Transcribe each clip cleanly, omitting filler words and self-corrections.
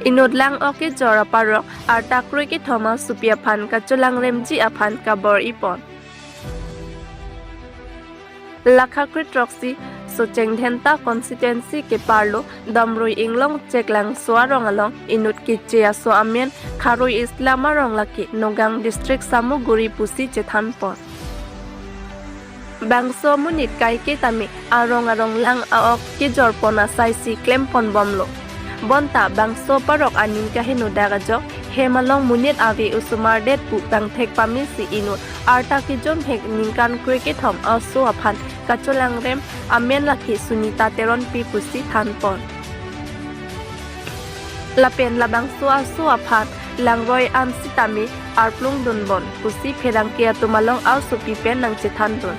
Inut lang ok ki jor aparok ar takrui ki thoma supia phan ka chulang remji aphan ka bor ipon. Lakhakri troxy so Chengdhenta constituency ke parlo damrui inglong cheklang soa rong along inut ki chea so amen kharui islama rong laki Nogang district Samuguri pusi chethan pon. Bangso munit kai ke tami arong arong lang aok ke jorpona sai si klem pon bomlo. Bonta bangso parok anin kahinu dagajo hemalong munit avi usumar det pu bang thek pami si inut arta ki jon hek ningkan kre ke thom aso aphan kacholang rem amen laki Sunita Teron pi pusi than pon. Lapen labang so aso aphan langroi an sitami arplung dunbon pusi pherang ke tumalong aw supi pen nang chethan dun.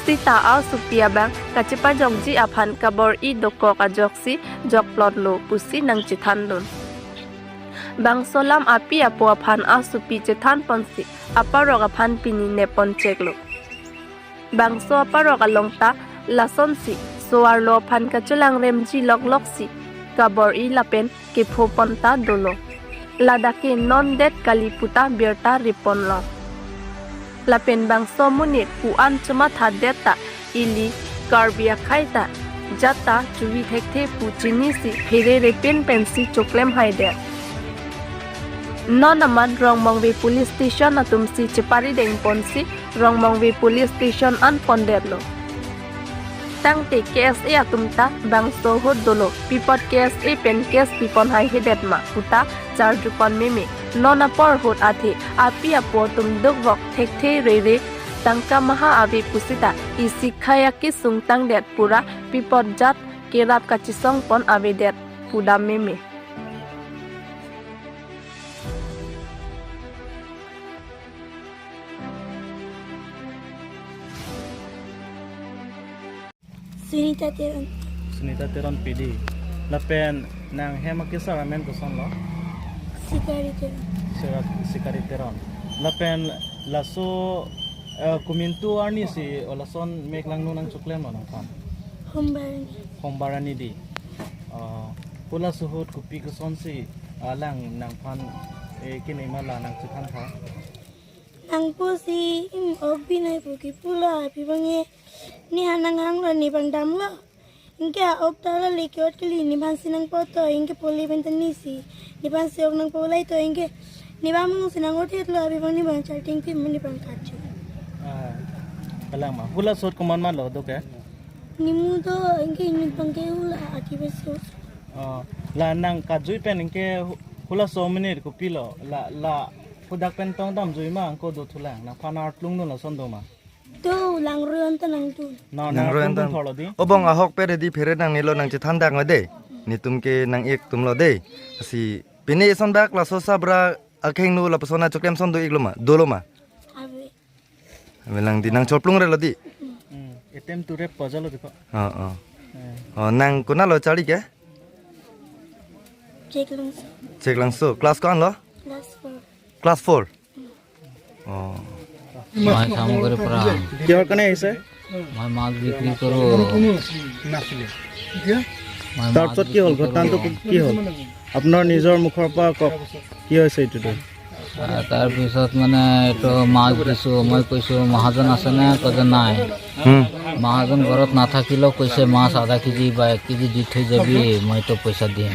Sita aw supia bang kachipa jongji aphan kabor i doko ka joksi jok plot lo pusi nang chethan dun. Bang solam api apo aphan aw supi chethan ponsi aparok aphan pini nepon cheklo. Bang so aparok alongta lason si soar lo aphan kachulang remji lok lok si kabor i lapen ke phoponta dolo. Ladake non det kaliputa berta ripon lo. Lapen bang so munit puan chuma tha deta ili karbia khaita jata chuwi thekte puchini si phere repin pensi choklem haide. Non aman Rongmongve police station atum si chepari deng ponsi Rongmongve police station an pondetlo. Tangte KSA atumta bang so hot dolo pipot KSA pen case pipon hai hedet ma puta charjupon meme non apor hot athe api apo tum duk vok thek the re re tangka maha ave pusita i sikhaya ki sungtang det pura pipot jat kerap kachisong pon ave det puda meme. Sunita Teron. Sunita Teron PD. Lapen nang hema kisa ramen to son lo. Sikari Teron. Sikari Teron. Lapen laso kumintu arni si olason mek lang nunang chuklem no nang pan. Hombarani. Hombarani di. Pula suhut kupi kuson si lang nang pan e kini mala nang chukhan tha. Nang pusi im ok binai puki pula api bange ni hanang hang lo ni bang dam lo. Inke ok tala li kyot kili ni ban sinang poto inke poli benten nisi ni ban si ok nang polai to inke ni bang mung sinang othet lo api bang ni bang charting pi ni bang kachu. Kalang ma hula sot kuman ma lo do ke? Ni mu to inke ni bang ke hula ati beso. La nang kajui pen inke hula so minute ko pilo la la hudak pen tong dam jui ma angko do thulang na phana tlung no la son do ma. Do lang ruan ta nang tu. Na nang ruan ta tholo di. Obong ahok pere di phere nang nilo nang chethan dak ma de. Ni tum ke nang ek tum lo de. Si pine son dak la so sabra akheng nu la pasona choklem son do iklo ma dolo ma. Ave. Ave lang di nang cholplung re lo di. Etem tu re pajalo di ko. Ha ha. Nang kona lo chali ke? Cheklang so. Cheklang so class kon lo? Class 4. Class 4. Oh. মই সামগ্ৰীৰ পৰা কিহৰ কাৰণে আহিছে? মই মাছ বিক্ৰী কৰোঁ। তাৰপিছত কি হ'ল ঘটনাটো কি হ'ল? আপোনাৰ নিজৰ মুখৰ পৰা কওক কি হৈছে এইটোতো? তাৰপিছত মানে এইটো মাছ দিছোঁ, মই কৈছোঁ মহাজন আছেনে? কৈছে নাই। মহাজন ঘৰত নাথাকিলেও কৈছে মাছ আধা কেজি বা 1 কেজি দি থৈ যাবি, মইতো পইচা দিম।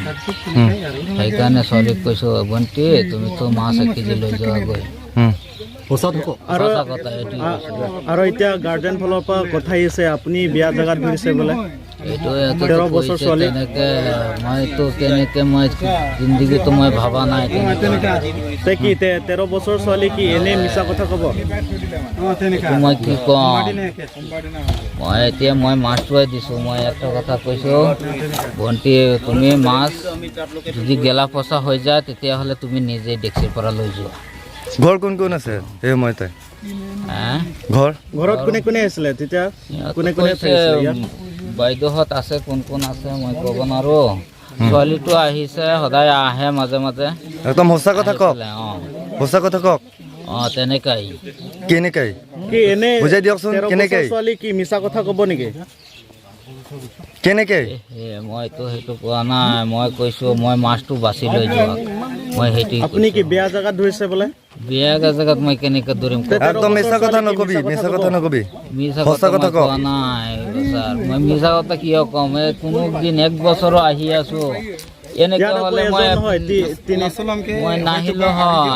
সেইকাৰণে ছোৱালীক কৈছোঁ ভণ্টি তুমিতো মাছ 1 কেজি লৈ যোৱাগৈ। আৰু এতিয়া গাৰ্জেন ফালৰ পৰা কথা আহিছে আপুনি বিয়া জেগাত ধৰিছে বোলে। এইটো তেনেকে মইতো কেনেকে মই জিন্দগীটো মই ভবা নাই। কি 13 বছৰ ছোৱালী কি এনেই মিছা কথা ক'ব? মই কি কম, মই এতিয়া মই মাছটোৱে দিছোঁ। মই এটা কথা কৈছোঁ ভণ্টি তুমি মাছ যদি গেলা পচা হৈ যায় তেতিয়াহ'লে তুমি নিজে ডেক্সিৰ পৰা লৈ যোৱা। ঘৰ কোন কোন আছে এই মই তাই? ঘৰ ঘৰত কোনে কোনে আছিলে তেতিয়া? কোনে কোনে থাকিছিলে? বাইদেউহঁত আছে, কোন কোন আছে মই ক'ব নোৱাৰো। ছোৱালীটো আহিছে, সদায় আহে মাজে মাজে। একদম সঁচা কথা কওক। সঁচা কথা কওক। অ তেনেকাই। কেনেকাই? কি এনে বুজাই দিয়কচোন কেনেকাই? ছোৱালী কি মিছা কথা ক'ব নেকি? কেনেকে? মইতো সেইটো কোৱা নাই, মই কৈছোঁ মই মাছটো বাছি লৈ যোৱা, মই সেইটো। আপুনি কি বেয়া জেগাত ধৰিছে বোলে? বেয়া জেগাত মই কেনেকৈ ধৰিম? একদম মিছা কথা নকবি, মিছা কথা নকবি। মিছা সঁচা কথা কথা মই কওক। কোৱা নাই ছাৰ, মই মিছা কথা কিয় ক'ম? এই কোনো দিন এক বছৰো আহি আছো, এনেকে ইয়াত আকৌ হ'লে মই এজন নহয়, তিনি মই নাহিলো হয়।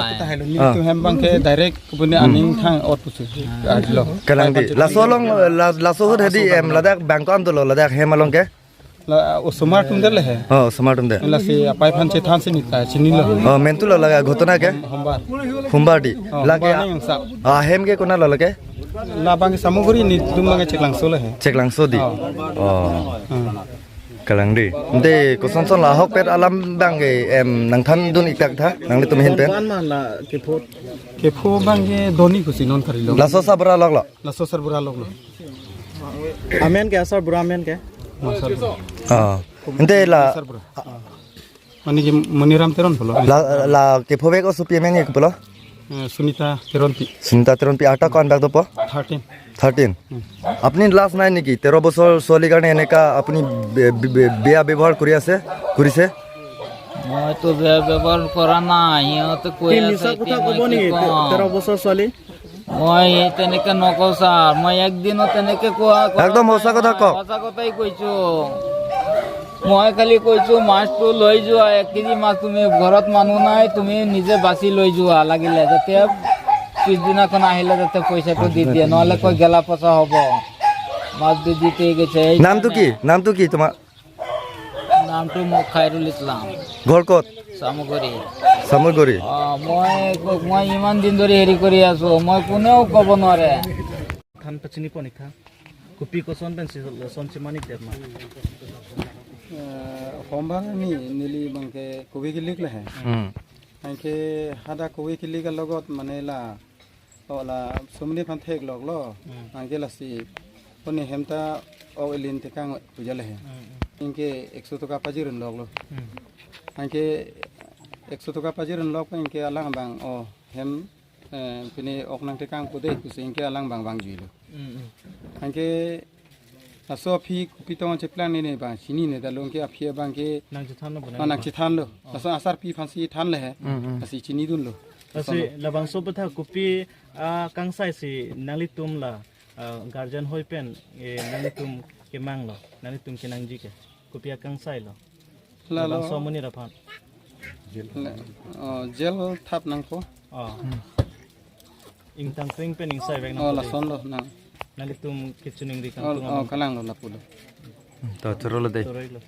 Kalang di laso long laso hud hedi em ladak bangko am dolo ladak hem along ke oh smart de oh mentu lo laga ghotona ke humbar di lage a hem ke kona lo lage cheklang so di oh kalang di de koson son la hok pet alam bang ke em nang than dun iktak tha nang le tum hin pen laso sabra log lo amen ke asar bura amen ke oh de la Maniram Teron bolo la la ke phobe ko supi men ke bolo Sunita Teron pi Sunita Teron pi আটা কোন বাগ দপ 13 13। আপুনি লাজ নাই নেকি? 13 বছৰ ছোৱালীৰ কাৰণে এনেকা আপুনি বেয়া ব্যৱহাৰ কৰি আছে, কৰিছে? মইতো বেয়া ব্যৱহাৰ কৰা নাই, সিহঁতে কৈ কি আছে। মিছা কথা এতিয়া ক'ব মই কি নেকি? ক'ম? 13 বছৰ ছোৱালী। মই তেনেকে নকওঁ ছাৰ, মই একদিনো তেনেকে কোৱা কৰা একদম নাই। সঁচা কথা মই কওক। সঁচা কথাই কৈছো, মই খালি কৈছো মাছটো লৈ যোৱা, 1 কেজি মাছ, তুমি ঘৰত মানুহ নাই, তুমি নিজে বাছি লৈ যোৱা, লাগিলে যাতে পিছদিনাখন আহিলে যাতে পইচাটো দি দিয়ে, নহ'লে কৈ গেলা পচা হ'ব মাছটো দিতে গেছে। এই নামটো কি? নামটো কি তোমাৰ? নামটো মোক খাইৰুল ইছলাম। ঘৰ ক'ত? চামগুৰি। চামগুৰি। অ, মই ইমান দিন ধৰি হেৰি কৰি আছো, মই কোনেও ক'ব নোৱাৰে। থান pachini ponik tha kupi ko son pen si son chimani deb ma সোমবাৰ নি নিলি বাংকে কবি Kilik লেহে anke hada kowi kiliga লগত মানে la ola sumni phan thek lok lo anke la si oni hemta o elin tekang pujale he inke 100 টাকা pajirin lok lo anke 100 টাকা pajirin lok inke alang bang o hem pini ok nang tekang pude kusi inke alang bang bang juilo anke aso phi kupitong cheplang ne ne bang sini ne da longke aphia bang ke nang chi than lo bona nang chi than lo aso asar pi phansi than le he asi chini dun lo asi labang so patha kupi a kangsai si nangli tum la guardian hoi pen e nangli tum ke mang lo nangli tum ke nangji ke kupi a kangsai lo la lo labang so muni ra phan gel thap nang ko a ing tang ping pen ing sai bek o la son lo nang nangli tum ke chuning ri kang o tum kalang lo la pulo তো চরলো দে toroi lo।